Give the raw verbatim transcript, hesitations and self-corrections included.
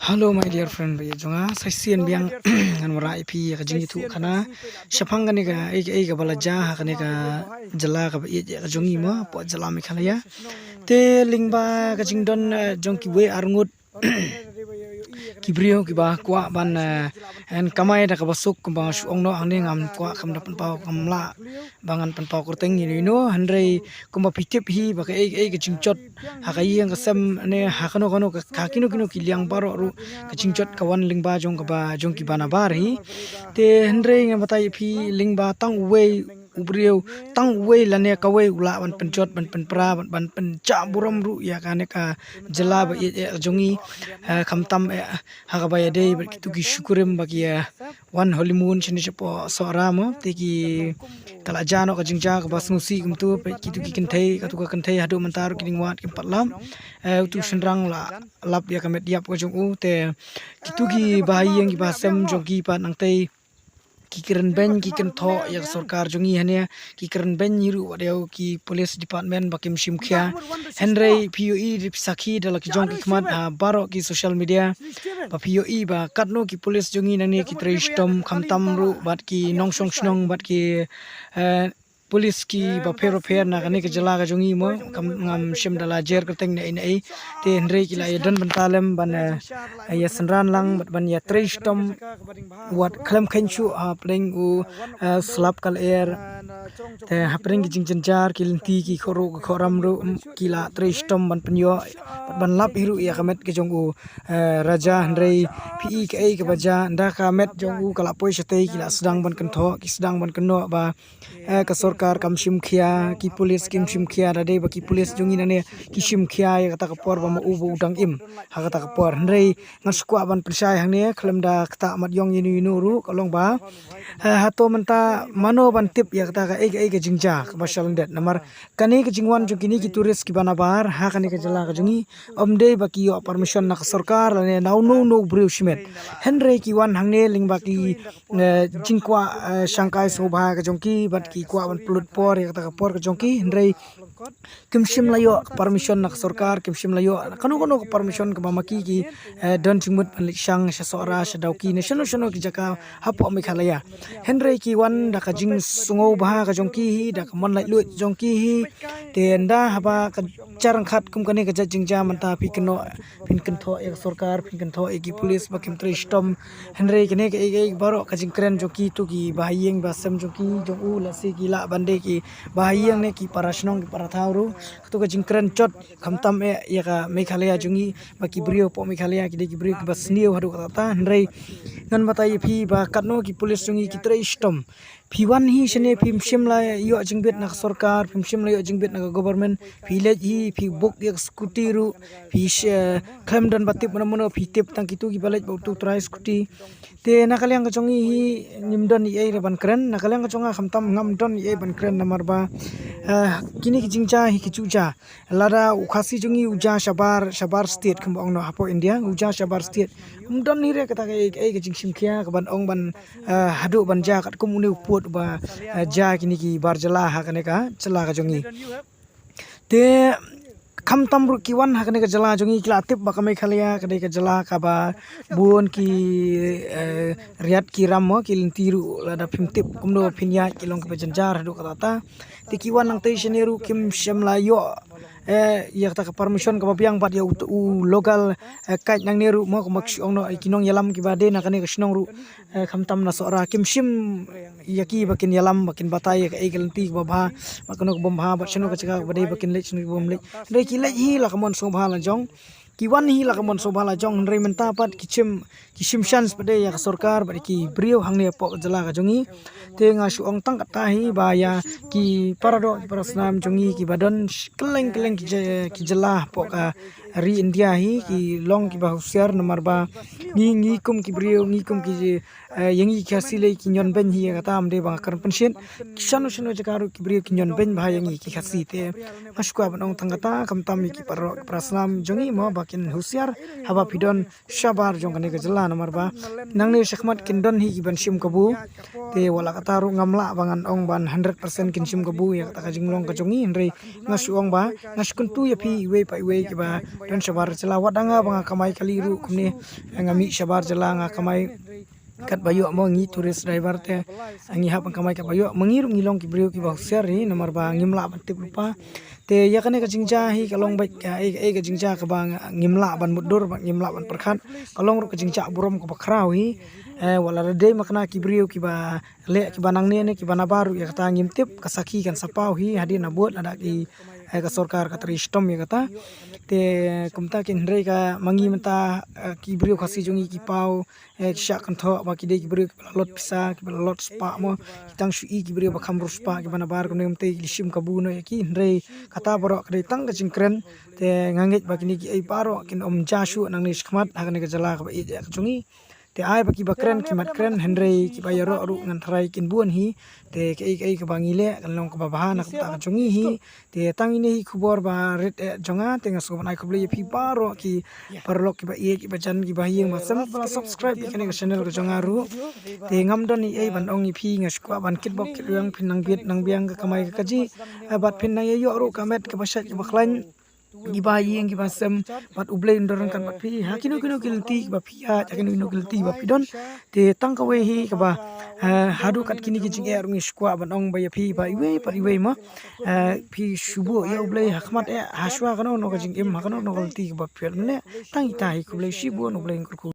Hello my dear friend, ba ïeit jong nga, sa shisien biang ngan wanrah ïa phi ïa ka jingïathuh khana shaphang kane ka ei ei kaba la jia ha kane ka jylla kaba ïeit ïa ka jong ngi mo, hapoh jylla Meghalaya. Te lyngba ka jingdon eh, jong kiwei arngut ki briew kiba kwah ban eh, en kamai da kaba suk, kumba nga shu ong noh hangne, ngam kwah kam da pynpaw, kam lah ba ngan pynpaw kyrteng ïa ino ino, hynrei kumba phi tip hi ba ka ei ei ka jingjot ha ka ïing ka sem ne ha kano kano ka, ka kino kino ki liang baroh ruh, ka jingjot ka wan lyngba jong kaba jong kiba nabar hi. Te hynrei ngan batai ïa phi, lyngba tang uwei u briew, tang uwei lane kawei u lah ban pynjot, ban pynpra, ban, ban pynjah burom ruh ïa kane ka jylla ba ïeit eh jong ngi. Eh, khamtam eh ha kaba ïadei bad kitu ki shikurim ba ki eh, wan honeymoon shane shapoh Sohra mo, te ki, ka la jia noh ka jingjia kaba sngewsih kumtu, peit kitu ki kynthei, katu ka kynthei haduh mynta ruh ki dang wad, kim pat lap. Eh, utu u shynrang la lap ïa ka met ïap ka jong u. Te kitu ki bahaïing ki bahasem jong ki pat nangtei ki kren beiñ, ki kynthoh ïa ka sorkar jong ngi hangne, ki kren beiñ hi ruh, wat ïa ki police department ba kim shim khia. Hynrei phi ïohi, phi sakhi da la ki jong ki khmat ha baroh ki social media, ba phi ïohi ba katno ki police jong ngi nangne ki trei shitom, khamtam ruh bad ki nongshong shnong bad ki eh, police kiba pher bapher na kane ka jylla ka jong ngi mo, kam, ngam shym da la jer kyrteng ne ei ne ei. Te hynrei ki la ïa don bynta lem ban eh, ïa synran lang bad ban ïa trei shitom, wat khlem kheiñ shuh hapdeng u eh, slap ka lyer. Te hapdeng ki jingjynjar, ki lynti, ki khohruh ki khohram ruh, mm, ki la trei shitom ban pynïoh bad ban lap hi ruh ïa ka met ka jong u eh, Raja. Hynrei phi i kaei kaba jia, ynda ka met jong u ka la poi shatei, ki la sdang ban kynthoh, ki sdang ban kynnoh ba eh, ka sorkar kam shim khia, ki police kim shim khia. Da dei ba ki police jong ngi nangne ki shim khia ïa kata ka por ba ma u ba u dang im ha kata ka por. Hynrei ngan shu kwah ban pynshai hangne, khlem da ktah mat ïong ïa ino ino ruh, ka long ba eh, hato mynta mano ban tip ïa kata ka ei ka ei ka jingjia kaba shalyndet, namar kane ka jingwan jong kine ki tourist kiba nabar ha kane ka jylla ka jong ngi, ym dei ba ki ïoh permission na ka sorkar lane na uno uno u briew shimet. Hynrei ki wan hangne lyngba ki eh, jingkwah eh, shangkai sngewbha ka jong ki, bad ki kwah ban pynlut por ïa kata ka por ka jong ki, hynrei kim shym la ïoh ka permission na ka sorkar, kim shym la ïoh kano kano ka permission kaba ma ki ki eh, don jingmut ban leit shang sha Sohra, sha Dawki ne shano shano ki jaka hapoh Meghalaya. Hynrei ki wan da ka jingsngewbha ka jong ki hi, da ka mon laitluid jong ki hi. Te ynda haba ka jia ryngkat kum kane ka jait jingjia, mynta phi kynnoh, phin kynthoh ïa ka sorkar, phin kynthoh ïa ki police ba kim trei shitom. Hynrei kane ka ei ei baroh ka jingkren jong kitu ki bahaïing bahasem jong ki, jong u, lehse ki lah ban dei ki bahaïing ne ki para shnong, ki para thaw ruh. Katu ka jingkren jot, khamtam eh ïa ka Meghalaya jong ngi, ba ki briew hapoh Meghalaya ki dei ki briew kiba sniew haduh katta katta. Hynrei ngan batai ïa phi ba katno ki police jong ngi ki trei shitom. Phi wan hi shane, phim shym la ïoh jingbit na ka sorkar, phim shym la ïoh jingbit na ka government. Phi leit hi, phi book ïa ka scooty ruh, phi sh-, eh, khlem don ba tip mano mano, phi tip tang kitu kiba leit bad utu u trai scooty. Te na ka liang ka jong ngi hi, ngim don ei ei re ban kren, na ka liang ka jong nga khamtam ngam don ei ei ban kren, namar ba eh, kine ki jingjia hi ki ju jia. Lada u Khasi jong ngi u jia shabar, shabar state, kumba ong noh hapoh India, u jia shabar state, ym don hi re kata ka ei ei ka jingshim khia ka ban ong ban eh, haduh ban jia katkum une u pud ba eh, jia kine ki bar jylla ha kane ka jylla ka jong ngi. Te khamtam ruh ki wan ha kane ka jylla jong ngi ki la tip ba ka Meghalaya ka dei ka jylla kaba bun ki eh, riat ki ram mo, ki lynti ruh lada phim tip kumno phin ïaid, ki long kiba jynjar haduh katta katta. Te ki wan nangtei shane ruh kim shym la ïoh eh, ïa kata ka permission kaba biang bad ïa u, u local eh, guide nangne ruh mo, kumba ki shu ong noh, ki nongïalam kiba dei na kane ka shnong ruh eh, khamtam na Sohra, kim shim ïa ki ba kin ïalam, ba kin batai ïa kaei ka lynti kaba bha, ba kano ka bym bha, bad shano ka jaka kaba dei ba kin leit, shano ka bym leit. Hynrei ki leit hi la ka mon sngewbha la jong, ki wan hi la ka mon sngewbha la jong, hynrei mynta pat ki shim, ki shim chance pat de ïa ka sorkar bad ïa ki briew hangne hapoh ka jylla ka jong ngi. Te nga shu ong tang katta hi ba ïa ki para doh, ki para snam jong ngi kiba don sh-, kylleng kylleng ki jy-, ki jylla hapoh ka ri India hi, ki long kiba husiar, namar ba ngi, ngi kum ki briew, ngi kum ki, eh, ïa ngi ki Khasi lei ki ñion beiñ hi ïa kata, ym dei ba nga kren pynshit. Shano shano jaka ruh ki briew ki ñion beiñ bha ïa ngi ki Khasi. Te nga shu kwah ban ong tang katta, khamtam ïa ki para doh, ki para snam jong ngi mo, ba kin husiar haba phi don shabar jong kane ka jylla, namar ba nangne shakhmat kin don hi ki ban shim kabu. Te wat la katta ruh ngam lah ba ngan ong ban hundred percent kin shim kabu ïa kata ka jinglong ka jong ngi, hynrei nga shu ong ba nga shu kyntu ïa phi iwei pa iwei kiba don shabar jylla, wat da nga ba nga kamai kali ruh kumne, nga mih shabar jylla nga kamai katba ïoh mo, ngi tourist driver te ngi hap ban kamai katba ïoh. Ma ngi ruh ngi long ki briew kiba husiar hi, namar ba ngim lah ban tip lypa. Te ïa kane ka jingjia hi ka long beit ka, eh, eh, ka jingjia kaba ngim lah ban mutdur, ba ngim lah ban pyrkhat. Ka long ruh ka jingjia burom kaba khraw hi. Eh, wat la dei ma kane ki briew kiba leh, kiba nangne ne kiba nabar ruh, ïa kata ngim tip, ka sakhi kan sa paw hi hadien nabud lada ki, eh, ka sorkar ka trei shitom ïa kata. Te kumta kin, hynrei ka ma ngi mynta, eh, ki briew Khasi jong ngi ki paw, eh, ki shah kynthoh ba ki dei ki briew kiba la lot pisa, kiba la lot spah mo, ki tang shu i ki briew ba kham roi spah, kiba nabar kumne, kumta ki la shim kabu noh ïa ki. Hynrei kata baroh ka dei tang ka jingkren. Te nga ngeit ba kine kiei baroh kin ym jia shuh nangne shakhmat ha kane ka jylla kaba ïeit ka jong ngi. Te ai ba kiba kren ki mat kren, hynrei kiba ïaroh ruh ngan tharai kin bun hi. Te kaei kaei kaba ngi leh kan long kaba bha na ka bynta ka jong ngi hi. Te tang ine hi khubor ba rit eh jong nga, te nga sngewbha ban ai khublei ïa phi baroh ki paralok kiba ïeit, kiba jan, kiba ha ïing ba sem, ba la subscribe ïa kane ka channel ka jong nga ruh. Te ngam don ei ei ban ong ïa phi, nga sngewkwah ban kitbok kitrwiang, phin nang bit nang biang ka kamai ka kajih, eh, bad phin nang ïa ïoh ruh ka met kaba shait kaba khlaiñ, kiba ha ïing kiba sem, bad U Blei un don ryngkat bad phi ha kino kino ki lynti kiba phi ïaid, ha kino kino ki lynti kiba phi don. Te tang kawei hi kaba, eh, haduh kat kine ki jingeh ruh ngi sngewkwah ban ong ba ïa phi ba iwei pa iwei mo, eh, phi shu buh ïa U Blei ha khmat eh, ha shuwa kano kano ka jingim, ha kano kano ka lynti kaba phi ïaid mynne. Tang ita hi, khublei shibun, U Blei un kyrkhu.